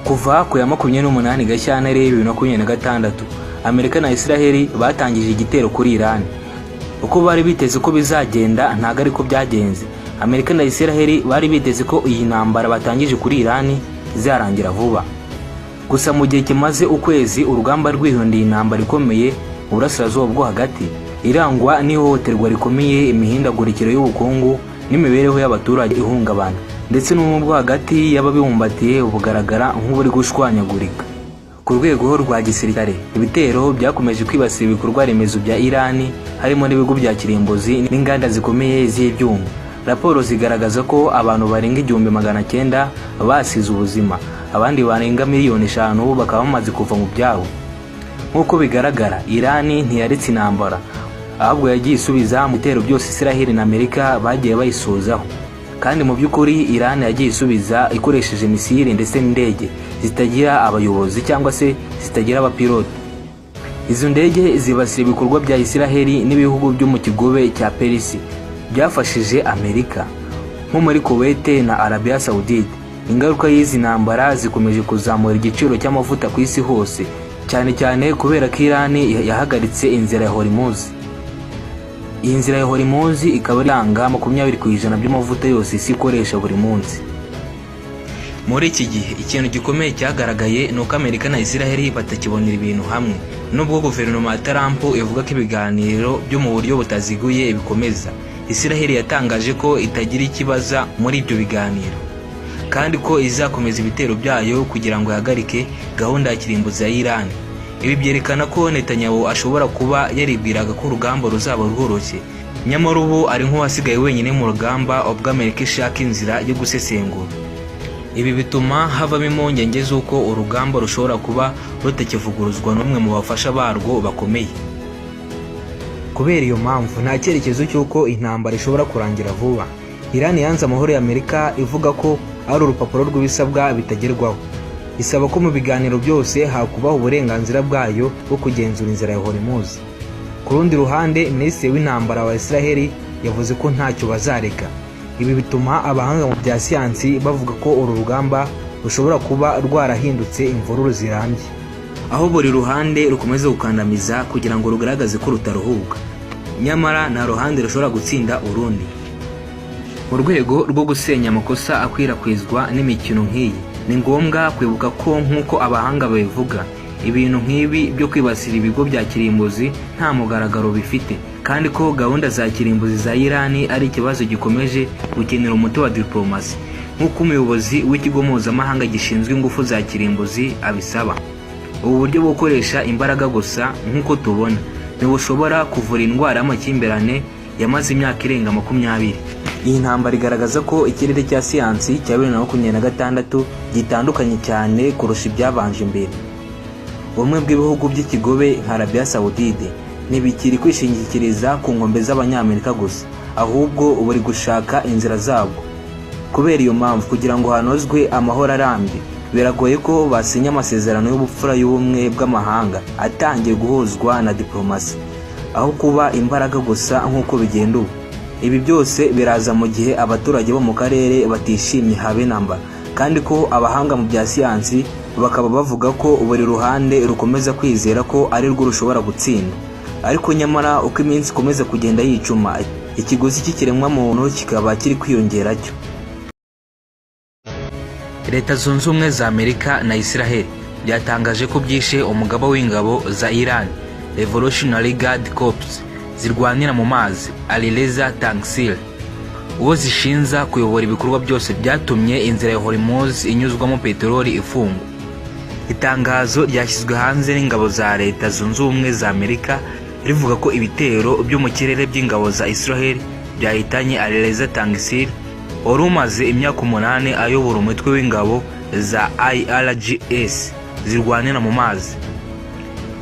Kuva ku ya 28 Gashyantare 2026, Amerika na Israel batangije igitero kuri Iran. Uko bari biteze ko bizagenda ntabwo ariko byagenze. Amerika na Israel bari biteze ko iyi ntambara batangije kuri Iran izarangira vuba. Gusa mu gihe kimaze ukwezi, urugamba rwihundiye intambara ikomeye mu Burasirazuba bwo Hagati, irangwa n'ihohoterwa rikomeye, imihindagurikire y'ubukungu n'imibereho y'abaturage ihungabana, ndetse n'ubumwe bwo hagati y'ababibumbatiye bugaragara nk'uburi gushwanyagurika. Ku rwego rwa gisirikare, ibitero byakomeje kwibasira ibikorwa remezo bya Irani, harimo n'ibigo bya kirimbuzi n'inganda zikomeye z'ibyuma. Raporo zigaragaza ko abantu barenga 1900 basize ubuzima, abandi barenga miliyoni 5 bakaba bamaze kuva mu byabo. Nk'uko bigaragara, Irani ntiyaretse intambara, ahubwo yagiye isubiza mu bitero byose Israel na Amerika bagiye bayisozaho. Kandi mu by'ukuri Iran yagiye isubiza ikoresheje misile ndetse n'indege zitagira abayobozi cyangwa se zitagira abapilote. Izo ndege zibasira ibikorwa bya Israel n'ibihugu byo mu Kigobe cya Perisi byafashije Amerika, nko muri Kuwait na Arabia Saudite. Ingaruka y'izi ntambara zikomeje kuzamura igiciro cy'amavuta ku isi hose, cyane cyane kubera ko Iran yahagaritse inzira ya Hormuz. Iyi nzira ya Hormuz ikaba iranga 20% by'amavuta yose isi ikoresha buri munsi. Muri iki gihe, ikintu gikomeye cyagaragaye ni uko Amerika na Israel batakibonera ibintu hamwe. Nubwo guverinoma ya Trump ivuga ko ibiganiro byo mu buryo butaziguye bikomeza, Israel yatangaje ko itagira ikibaza muri ibyo biganiro, kandi ko izakomeza ibitero byayo kugira ngo ihagarike gahunda ya kirimbuzi ya Iran. Ibi byerekana ko Netanyahu ashobora kuba yaribwiraga ko urugamba ruzaba rworoshye, nyamara ubu ari nk'uwasigaye wenyine mu rugamba, ubwo Amerika ishaka inzira yo gusesengura. Ibi bituma havamo impungenge z'uko urugamba rushobora kuba rutakivuguruzwa n'umwe mu bafasha barwo bakomeye. Kubera iyo mpamvu, nta cyerekezo cy'uko intambara ishobora kurangira vuba. Iran yanze amahoro ya Amerika, ivuga ko ari urupapuro rw'ibisabwa bitagerwaho. Isaba ko mu biganiro byose hakubaho uburenganzira bwayo bwo kugenzura inzira ya Hormuz. Ku rundi ruhande, minisitiri w'intambara wa Israel yavuze ko ntacyo bazareka. Ibi bituma abahanga mu bya siyansi bavuga ko uru rugamba rushobora kuba rwarahindutse imvururu zirambye, aho buri ruhande rukomeza gukandamiza kugira ngo rugaragaze ko rutaruhuka, nyamara nta ruhande rushobora gutsinda urundi. Mu rwego rwo gusenya amakosa akwirakwizwa n'imikino nk'iyi, ni ngombwa kwibuka ko, nk'uko abahanga babivuga, ibintu nk'ibi byo kwibasira ibigo bya kirimbuzi nta mugaragaro bifite, kandi ko gahunda za kirimbuzi za Irani ari ikibazo gikomeje gukenera umuti wa diplomasi, nk'uko umuyobozi w'ikigo mpuzamahanga gishinzwe ingufu za kirimbuzi abisaba. Ubu buryo bwo gukoresha imbaraga gusa, nk'uko tubona, ntibushobora kuvura indwara y'amakimbirane yamaze imyaka irenga 20. Iyi ntambara igaragaza ko ikirere cya siyansi cya 2026 gitandukanye cyane kurusha ibyabanje mbere. Ubumwe bw'ibihugu by'ikigobe nka Arabia Saudite ntibikiri kwishingikiriza ku nkombe z'Abanyamerika gusa, ahubwo buri gushaka inzira zabwo. Kubera iyo mpamvu, kugira ngo hanozwe amahoro arambye, biragoye ko basinya amasezerano y'ubupfura y'ubumwe bw'amahanga atangiye guhuzwa na diplomasi, aho kuba imbaraga gusa nk'uko bigenda ubu. Ibi byose biraza mu gihe abaturage bo mu karere batishimye habe namba, kandi ko abahanga mu bya siyansi bakaba bavuga ko buri ruhande rukomeza kwizera ko ari rwo rushobora gutsinda. Ariko nyamara, uko iminsi ikomeza kugenda yicuma, ikiguzi cy'ikiremwamuntu kikaba kiri kwiyongera cyo. Leta Zunze Ubumwe za Amerika na Israel byatangaje ko byishe umugaba w'ingabo za Iran, Revolutionary Guard Corps, zirwanira mu mazi, Alireza Tangsiri, uwo zishinza kuyobora ibikorwa byose byatumye inzira ya Hormuz inyuzwamo peteroli ifungwa. Itangazo ryashyizwe hanze n'ingabo za Leta Zunze Ubumwe za Amerika rivuga ko ibitero byo mu kirere by'ingabo za Israel byahitanye Alireza Tangsiri, wari umaze imyaka 8 ayobora umutwe w'ingabo za IRGC zirwanira mu mazi.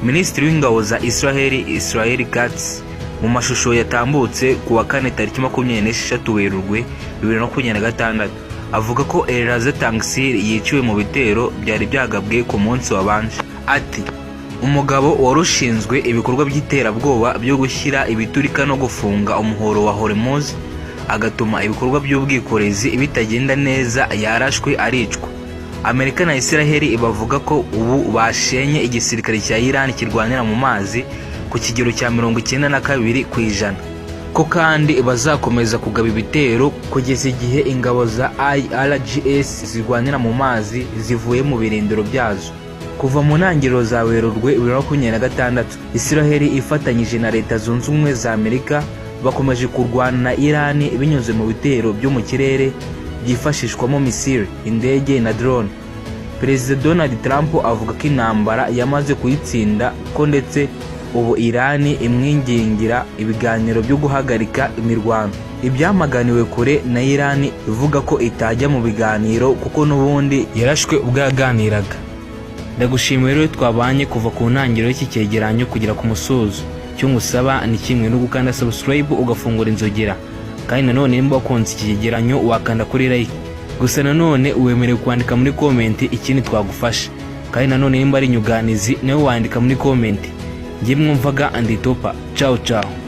Minisitiri w'ingabo za Israel, Israel Katz, mu mashusho yatambutse ku wa kane tariki 26 Werurwe 2026, avuga ko Alireza Tangsiri yiciwe mu bitero byari byagabwe ku munsi wabanje. Ati: "Umugabo wari ushinzwe ibikorwa by'iterabwoba byo gushyira ibiturika no gufunga umuhoro wa Hormuz, agatuma ibikorwa by'ubwikorezi bitagenda neza, yarashwe aricwa." Amerika na Israel bavuga ko ubu bashenye igisirikare cya Iran kirwanira mu mazi ku kigero cya 92%, ko kandi bazakomeza kugaba ibitero kugeza igihe ingabo za IRGC zirwanira mu mazi zivuye mu birindiro byazo. Kuva mu ntangiriro za Werurwe 2026, Israel ifatanyije na Leta Zunze Ubumwe za Amerika bakomeje kurwana na Iran binyuze mu bitero byo mu kirere byifashishwamo misile, indege na drone. Perezida Donald Trump avuga ko intambara yamaze kuyitsinda, ko ndetse ubu Iran imwingingira ibiganiro byo guhagarika imirwano, ibyamaganiwe kure na Iran ivuga ko itajya mu biganiro kuko n'ubundi yarashwe ubwo yaganiraga. Ndagushimiye rero twabanye kuva ku ntangiriro y'iki cyegeranyo kugera ku musozo. Icyo ngusaba ni kimwe no gukanda subscribe, ugafungura inzogera. Kandi nanone nimba wakunze iki cyegeranyo, wakanda kuri like. Gusa nanone wemerewe kwandika muri comment ikindi twagufasha. Kandi nanone nimba ari inyunganizi, nawe wandika muri comment. Njye mwumvaga Anditopa. Ciao ciao.